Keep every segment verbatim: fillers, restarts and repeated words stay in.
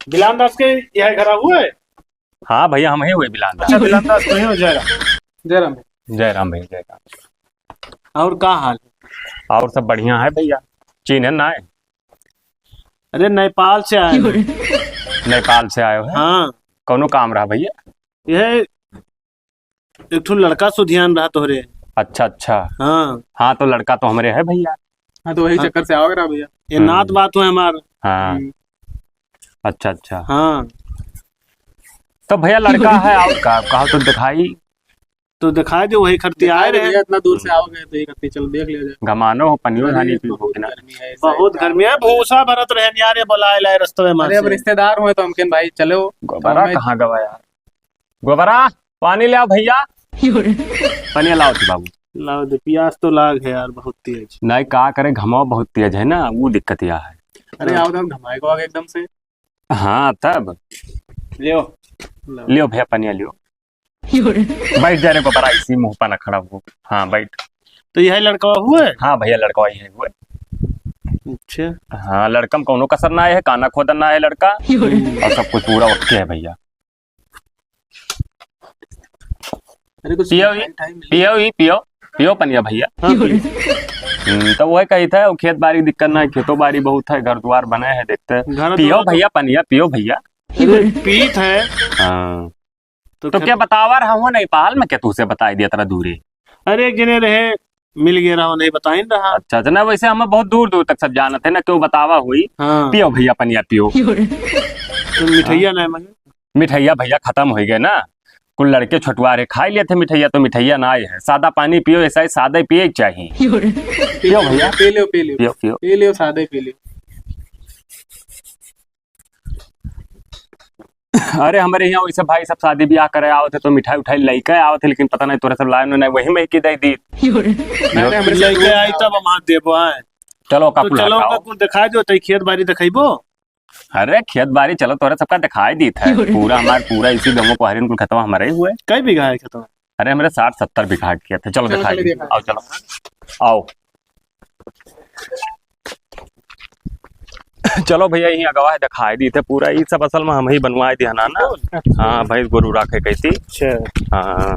बिलान दास के यह घर हुए? हाँ भैया, हम ही हुए बिलान दास। अच्छा, बिलान दास तो ही हो, जय राम। जय राम भैया। जय राम भैया, जय राम। और का हाल है? और सब बढ़िया है भैया। चीन्हे ना है? अरे, नेपाल से आए हैं। नेपाल से आए हो? हाँ। कौनो काम रहा भैया? यह एक ठो लड़का सुधियान रहा तोहरे। अच्छा, अच्छा। हाँ। हाँ, तो लड़का तो हमरे है भैया। हाँ, तो वही हाँ। चक्कर से आओगे ना भैया। ये हम्म। नात बात हुए हमार। हाँ। हम्म। अच्छा, अच्छा। हाँ। तो भैया लड़का है और का, कहो तो दिखाई। तो दिखाई दे, वही खरती आए रहे। भैया, इतना दूर से आओगे तो ये करते, चलो देख लिया जाए। गमानो हो, पनियो धानी पी हो कि ना? बहुत गर्मी है, भूसा भरत रहे यार, ये बुलाए लाए रस्तवे में अरे, अब से। रिश्तेदार हुए तो हम कहन भाई चलो। गोबरा कहाँ गवा यार? गोबरा, पानी ले आओ भैया। पानी लाओ थी बाबू। लाओ दे, प्यास तो लाग है यार, बहुत तेज। नहीं, का करे, घमाव बहुत तेज है ना, वो दिक्कत यह है। अरे, आओ तो घमाए को आगे एकदम से। हाँ, तब। लियो। लियो भैया, पनिया लियो। बैठ जा रे गोबरा, इसी मुंह पर ना खड़ा हो। हाँ, बैठ। तो यही लड़का हुए? हाँ भैया, लड़का यही हुए। अच्छा। हाँ, लड़का में कौनो कसर ना है, काना खोदन ना है लड़का। और सब कुछ पूरा ओके है भैया। अरे कुछ पियो ही, मिठाई, मिठाई मिली। पियो ही, पियो, पियो पनिया भैया। हाँ, पियो। हम्म, तो वही कही था, वो खेत बारी दिक्कत ना है, खेतों बारी बहुत है, घर द्वार बने हैं, देखते हैं। घर पियो द्वार तो भैया, पनिया पियो भैया। अरे, पीत है। हाँ। तो तो खेत क्या बतावा रहा हूँ नेपाल में, क्या तुझसे बताई दिया तेरा दूरी? अरे, एक जने रहे, मिल गए रहो, नहीं बताइन रहा। अच्छा, अच्छा, ना वैसे हम बहुत दूर दूर तक सब जानत है ना, क्यों बतावा हुई? हाँ। पियो भैया पनिया पियो। तो मिठाइया ना है मगर। मिठाइया भैया खतम होइ गए ना, कुल लड़के छोटुआ रहे, खाई लिए थे मिठाइया, तो मिठाइया ना आए है। सादा पानी पियो, ऐसा ही सादा ही पिए के चाहिए। पियो भैया। पी लियो, पी लियो। पियो, पियो। पी लियो, सादा ही पी लियो। अरे हमरे यहाँ वैसे भाई सब शादी ब्याह करे आवत है तो मिठाई उठाई लइके आवत है, लेकिन पता नहीं तोरे सब लाए नहीं, वही में की दे दी। नहीं, नहीं, हमरे लइके आई तब हम हाथ देबो, आए। चलो, तो काकू चलो, लड़का आओ। काकू दिखाई दो, तई खेत बारी दिखाइबो। अरे खेत बारी चलो, तोरे सबका दिखाई दीत है। पूरा हमार, पूरा इसी गमो को हरिन कुल खेतवा हमारे ही हुए। कई बीघा है खेतवा? अरे हमरे साठ सत्तर बीघा के खेत है। चलो चलो, दिखाई चलो, दी। दिखाई। आओ, चलो। चलो भैया, यहीं अगवा है, दिखाई दीत है पूरा। ई सब असल में हम ही बनवाए दिया ना, ना। अच्छा। हाँ, भैंस गोरू राखे कहती। अच्छा। हाँ।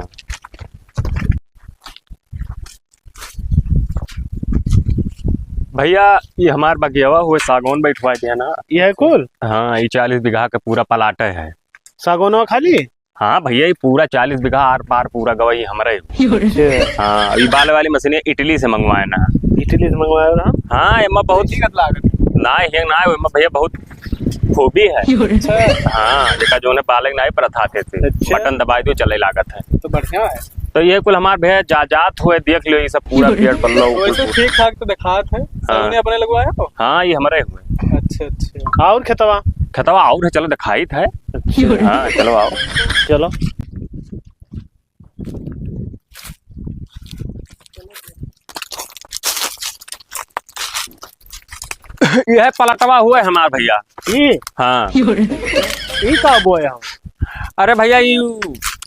भैया, ये हमार बगियावा हुए सागौन बैठवाए दिया ना। ये है कुल? हाँ, ये चालीस बीघा का पूरा प्लाट है। सागौनवा खाली? हाँ भैया, ये पूरा चालीस बीघा आर पार पूरा गवई हमरे। अच्छा। हाँ, ये बाल वाली मशीन इटली से मंगवाए ना। इटली से मंगवाए ना? हाँ, एमा बहुत दिक्कत लागत। ना, ये ना, एमा भैया बहुत खूबी है। अच्छा। हाँ, जेका जोने बालक ना, पर था थे। अच्छा। बटन दबाई दियो, चले लागत है। तो बढ़िया है। तो ये कुल हमार भैया जा-, जात हुए, देख लियो, ये सब पूरा पेड़ पल्लो। वैसे ठीक ठाक तो दिखात है। हाँ। सबने अपने लगवाया हो? हाँ, ये हमरे हुए। अच्छा, अच्छा। और खेतवा? खेतवा और है, चलो दिखाई था। अच्छा। हाँ, चलो आओ। चलो। यह पलटवा हुए हमार भैया। ई? हाँ। ई का बोए हम? अरे भैया, ई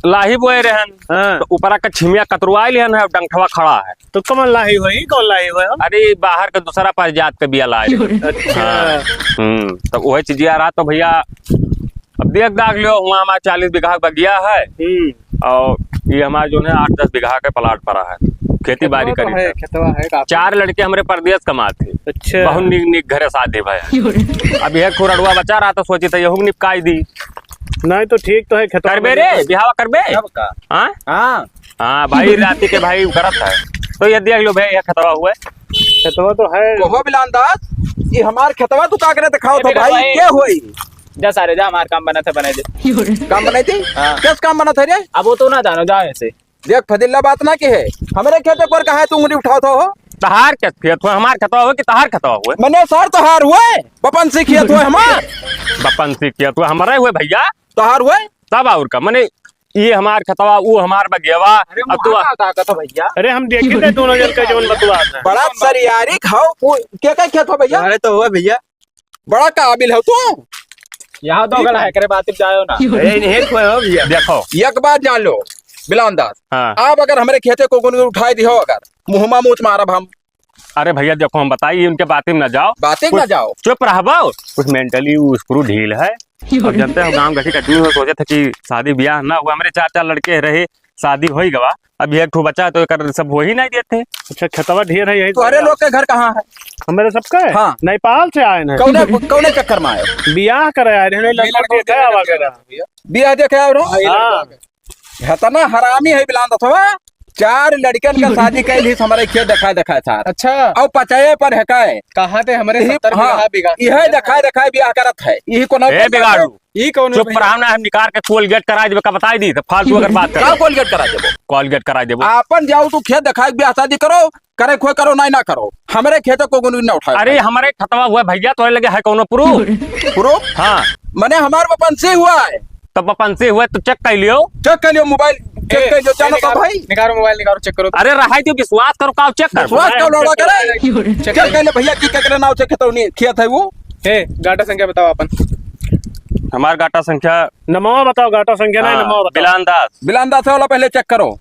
लाही बोए रहन। हाँ। तो ऊपरा का छिमिया कतरुआ लिहन है, डंठवा खड़ा है। तो कमन लाही होई? कौन लाही होई? अरे, बाहर के दूसरा पर जात के बिया लाए। अच्छा। हाँ। हम्म, तो वही चीजिया रहा तो भैया, अब देख दाख लियो, हुआ हमारा चालीस बीघा का बगिया है। हम्म। और ये हमारा जो है आठ दस बीघा के प्लाट पड़ा है, खेती बाड़ी खेतवा तो करी है, है। खेतवा है काफी। चार लड़के हमरे परदेस कमात है। अच्छा। बहुत निक निक घरे शादी भय है। अब यह खुरड़ुआ बचा रहा तो सोची था यहू निपकाई दी। नहीं तो ठीक तो है, खेतवा करबे रे, बिहावा करबे? कब का? हाँ? हाँ। हाँ भाई, राती के भाई करत है। तो ये देख लो भाई, ये खेतवा हुए। खेतवा तो है। कहो बिलान दास, ये हमार खेतवा तू का करे दिखाओ ए तो बेटा भाई, भाई। के होई? जा सारे जा, हमार काम बना था, बनाई दे। काम बनाई थी? हाँ। कैस काम बना था रे? अब वो तो ना जानो, जाओ ऐसे। देख फदिल्ला बात ना के है, हमरे खेते पर काहे तू उंगली उठावत हो? तहार के खेत हुए, हमार खेतवा हुए कि तहार खेतवा हुए? मने सर तहार हुए, बपन से खेत हुए हमार। बपन से खेत हुए, हमारे हुए भैया। तहार हुए? तब और का, मने ये हमार खेतवा, वो हमार बगेवा। अरे अब तू वहाँ का ताकत हो भैया? अरे हम देखी थे दोनों जन का जवन बतुआ था। बड़ा सरियारी खाओ, वो के का खेत हो भैया? अरे तो हुआ भैया। बड़ा काबिल हो तू। यहाँ तो गला है, करे बात जाओ ना। अरे नहीं खोए हो भैया। देखो। एक बात जान लो, बिलान दास। हाँ। आप अगर हमरे खेते को गुनगुन उठाए दिहो अगर, मुँह मा मूछ मारब हम। अरे भइया देखो, हम बताई, उनके बाती में ना जाओ। बाती में ना कुछ जाओ। चुप रहबो। कुछ mentally उ screw ढील है। अब जानते हो, गाँव गठी का आदमी हो, सोचे थे कि शादी ब्याह ना हुआ। हमरे चार चार लड़के रहे, शादी होइ गवा, अब एक ठो बचा तो एकर सब हो ही नहीं देते। अच्छा, खेतवा ढेर है, यही तोहरे लोग के घर कहाँ है? हमरे सबके? हाँ। नेपाल से आए हैं। कौने, कौने चक्कर में आए? बियाह करे आए हैं, लड़का देखे आवा करे। बियाह देखे आए रहो? हाँ। इतना हरामी है बिलान दसवा, चार लड़कन का शादी कैल ही हमारे खेत देखाए देखाए सार। अच्छा। और पचाए पर है काय? कहाँ थे हमारे यही, सत्तर हाँ, बीघा, बीघा? यह देखाए देखाए बियाह करत है, यही कोनो ए बिगाड़ू। ई कौन चुप है भैया? रहा ना, हम निकाल के Colgate कराई देबे, का बताई दी, तो फालतू अगर बात करो। का Colgate कराई देबो? Colgate कराई देबो। आपन जाओ तू खेत देखाए, ब्याह शादी करो, करे खोए करो, नहीं ना करो। हमरे खेत को गुनगुन ना उठाए। अरे, हमरे खेतवा हुआ भैया, तोरे लगे है कौनो proof? Proof? हाँ। मने हमार बपंसी हुआ है। तो बपंसी हुआ तो check कर लियो। Check कर लियो, mobile check ए, कर लियो, ए, जानो तो निकालो, भाई। निकालो mobile, निकालो, check करो। अरे, रहाई दियो, विश्वास करो, का check कर? विश्वास का लौड़ा करे? Check कर ले भैया, की केकरे नाव से खेतौनी, खेत है वो? ए, गाटा संख्या बताओ अपन। हमार गाटा संख्या नमवा बताओ, गाटा संख्या नहीं, हाँ, नमवा बताओ। बिलान दास। बिलान दास वाला पहले check करो।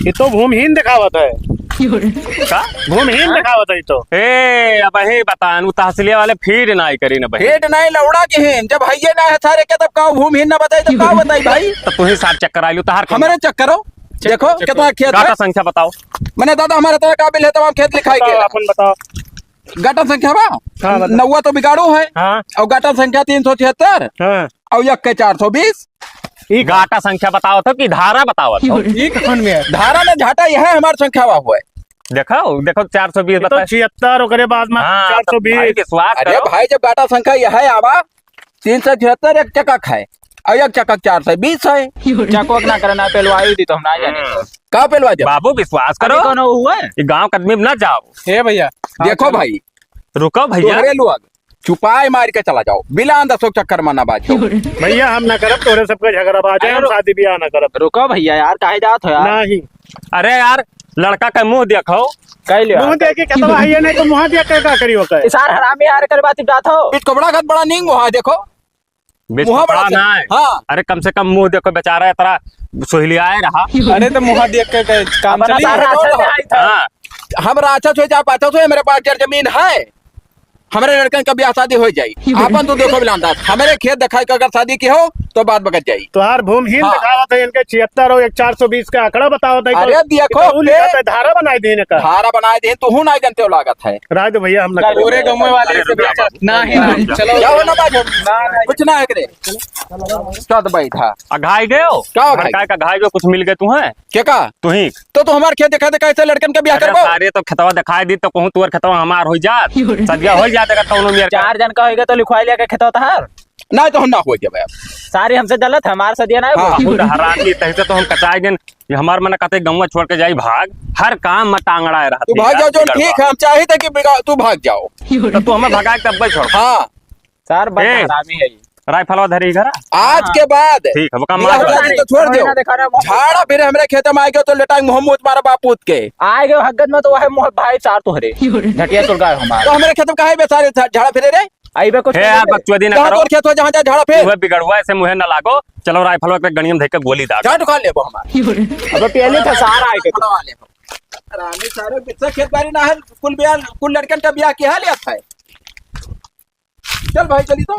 ये तो भूमिहीन दिखावत है। का? भूमिहीन हाँ? दिखावत है ये तो। ए, अब ही बतान, उ तहसीलिया वाले feed नाई करी न बहिन। Feed नाई लौड़ा के हैं, जब हइये ना है सारे के, तब का भूमिहीन ना बताई, तब का बताई भाई? तो तू ही सार check करा लियो, तहार कौन? हमरे check करो, check देखो करो, check कितना करो। खेत गाटा है। संख्या बताओ। मने दादा, हमारे तरह काबिल है, तमाम खेत लिखाई बताओ, के। अपन बताओ। गाटा संख्या बा? हाँ, बताओ। नौवा तो बिगाड़ू है। हाँ। और गाटा संख्या तीन सौ छिहत्तर। हाँ। और एक के चार सौ बीस। ई का? गाटा संख्या बतावत हो कि धारा बतावत हो? ई कौन में है? धारा में झाटा यह है, हमार संख्या बा हुआ है। देखो, देखो, चार सौ बीस ये तो बताए। छिहत्तर, ओकरे बाद में हाँ, चार सौ बीस। तो भाई, विश्वास अरे करो। भाई, जब गाटा संख्या यह है आवा, तीन सौ छिहत्तर एक चकक है, और एक चकक चार सौ बीस है। चकवक ना करे, ना पेलवाई दी तो हम ना जाने। हम्म। का पेलवा दे? बाबू, विश्वास अरे करो। कौन हुआ है? ये गाँव के आदमी में ना जाओ। हे भैया। देखो हाँ, भाई। रुको भैया। तोहरे लोग चुपाई मार के चला जाओ, बिलान दसो चक्कर में ना बाजो। भैया, हम ना करब, तोहरे सबके झगड़ा बाजे, अरे हम रुक। शादी ब्याह ना करब। रुको भैया यार, काहे जात हो यार? नहीं। अरे यार, लड़का के मुँह देखो। कह लियो मुँह यार। देख के कहता है, ये नहीं तो मुँह देख के का करियो का? इसार हरामी यार, कर बात जात हो। बीच कपड़ा खत बड़ा नींग मुँह देखो। बीच मुँह कपड़ा बड़ा ना है। हाँ। अरे, कम से कम मुँह देखो, बेचारा इतना सुहलियाए रहा। अरे, तो मुँह देख के, के काम अपना चली। सारा अच्छा से आई था। हाँ। हम राक्षस हो, चाहे पाछस हो, मेरे पास जर जमीन है। हमरे लड़कन का ब्याह शादी हो जाई। आपन तो देखो बिलान दास, हमरे खेत दिखाई के अगर शादी की हो तो बात बगत जाई। तोहार भूमिहीन हाँ। दिखावत है, इनके छिहत्तर और एक चार सौ बीस का आंकड़ा बतावत है। अरे देखो, तो उ लिखा ए, था, धारा बनाई देने का। धारा बनाई दे, तू हूँ ना जानते हो लागत है। राय दो भैया, हम ना करें। पूरे गाँव वाले अरे से रुक जा बेचा। बाबू। ना ही, ना ही। चलो। क्या हो ना बात हो? ना, ना। कुछ ना है करे। चल बैठा। अघाई गयो? क्या अघाई? भड़काए का अघाई गयो, कुछ मिल गए तुम्हें? के का? तुही। तो तू हमार खेत देखा देखा ऐसे लड़कन के ब्याह अरे करबो? सारे तो खेतवा दिखाई दी तो कहूँ तुअर खेतवा हमार हो जात। सदिया हो जात अगर कौनो मेर का। चार जन का होइगा तो लिखवाई लिया के खेतवा तहार? नहीं तो हम ना हो जाबे अब। सारे हमसे जलत, हमार सदिया ना हाँ। होई। बहुत हरामी तैसे तो हम कचाए गन। ये हमार मन कहते गौवा छोड़ के जाई भाग। हर काम में टांगड़ा रहती तू भाग है, जाओ जो बिगड़वा। ठीक है, हम चाहिए थे कि बिगा-, तू भाग जाओ। तो तू हमें भगा के तब छोड़। हाँ। सार बंद ए। हरामी है ये। राइफलवा धरी घर। आज हाँ। के बाद ठीक है, वो काम मेरा मार हल्ला दो। नहीं तो छोड़ दो। ना देखा रहा, झाड़ा फिर हमरे खेत में आएगा तो लेटाएंगे मुँह मुँह तुम्हारा बाप पूत के। आएगा हगत में तो वह मुँह भाई चार तो हरे। झटिया सुलगा है हमारा। तो हमरे खेत में काहे बे सारे झा-, झाड़ा फिरे रे? आई बे कुछ हे यार, बकचोदी ना करो। तोर खेत हो जहाँ जहाँ झाड़ा फिर। मुँह बिगड़ुआ, ऐसे मुँह ना लागो। चलो राइफलवा के गणियम धइके गोली दाग। झाड़ उखाड़ लेबो हमार। अब पहले था सारा आए के। पकड़वा लेबो। रानी सारे कितना खेत बाड़ी ना है, कुल ब्याह, कुल लड़कन का ब्याह किहा लिया था। चल भाई, चली तो।